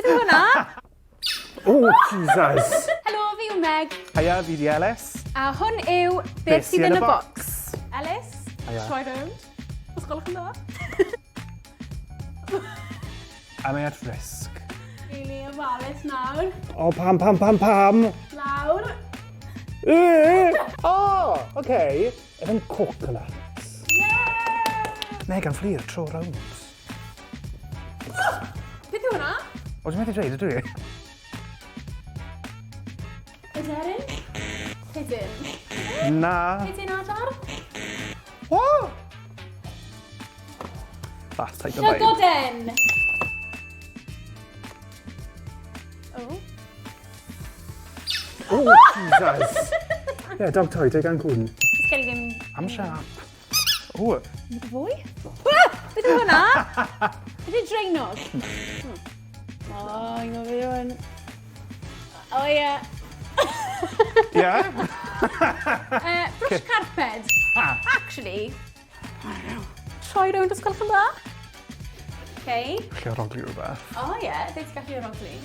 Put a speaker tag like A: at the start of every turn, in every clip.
A: Beth yw hwnna?
B: Oh, Jesus!
A: Helo, fi yw Meg.
B: Hiya, fi di Ellis.
A: A hwn yw Beth sydd yn y bocs. Ellis,
B: Hiya.
A: troi rownd. Os gwelwch yn dda.
B: Am I at risk?
A: Rili ofalus nawr.
B: O, pam, pam, pam, pam?
A: Lawr.
B: O, oce. Efo'n coconut.
A: Yeah!
B: Megan Fflur, tro rownd.
A: Beth yw hwnna?
B: O, dwi'n methu dweud, ydw i?
A: Aderyn? Pidyn.
B: Na.
A: Pidyn adar?
B: What? That type of vibe.
A: Llygoden! Oh.
B: Oh, Jesus! Yeah, dog toy, take cwn.
A: It's gen i ddim...
B: Am siap. O,
A: Fwy? Ah! Beth yw hwnna? Beth yw draenog? O, i'n gwybod beth yw hwn. O, ie.
B: ie?
A: Brush carped. Actually, troi rownd os gwelwch yn dda. Okay.
B: Gallu arogli rhywbeth.
A: O ie, be ti'n gallu arogli?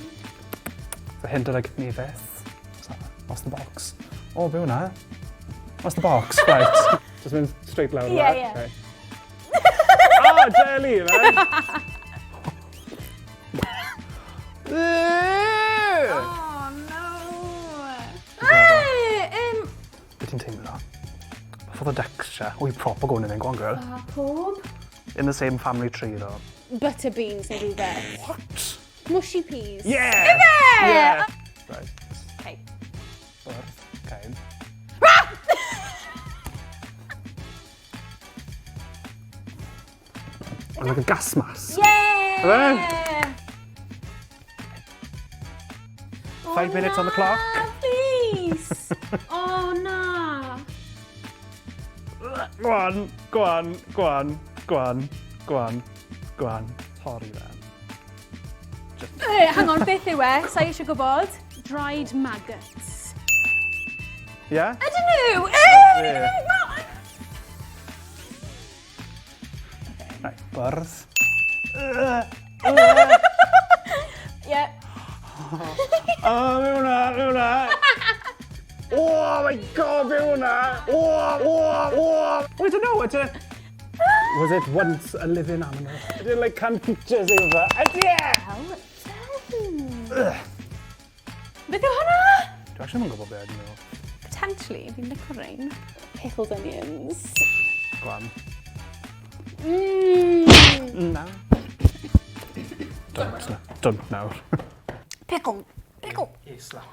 B: The hint of like mefus. What's that? What's the box? O, be hwnna? What's the box? Right. Just mynd straight lawr.
A: Ie,
B: yma?
A: ie.
B: Okay. Oh, jelly, man!
A: Oh, no. Hey,
B: Be ti'n teimlo? For the texture. Oh, you proper going in there, go on, girl.
A: Pob?
B: In the same family tree, though.
A: Butter beans neu rhywbeth.
B: What?
A: Mushy peas.
B: Yeah!
A: Ife?
B: Yeah! Right.
A: Okay.
B: Bwrdd. Okay. Oh, like a gas mask.
A: Yeah!
B: Ife?
A: Oh,
B: 5 minutes on the clock.
A: Na, please. Oh, na.
B: Go on, go on, go on, go on, go on, go on. Torri fe.
A: Hey, hang on, beth yw e? Sa i eisiau gwybod. Dried maggots.
B: Yeah?
A: Ydyn nhw?
B: Yeah. Right, bwrdd.
A: Yeah.
B: Oh, be hwnna, be hwnna. Oh my God, be hwnna. Oh. I don't know, I don't. Was it once a living animal? I didn't like canned peaches yw fe. Ydy e!
A: Well done. Beth yw hwnna?
B: Dwi actually ddim yn gwybod be ydyn nhw.
A: Potentially, fi'n licio rhain. Pickled onions.
B: Go on. Na. Don't, don't nawr.
A: Pickle. Pickle.
B: Slap.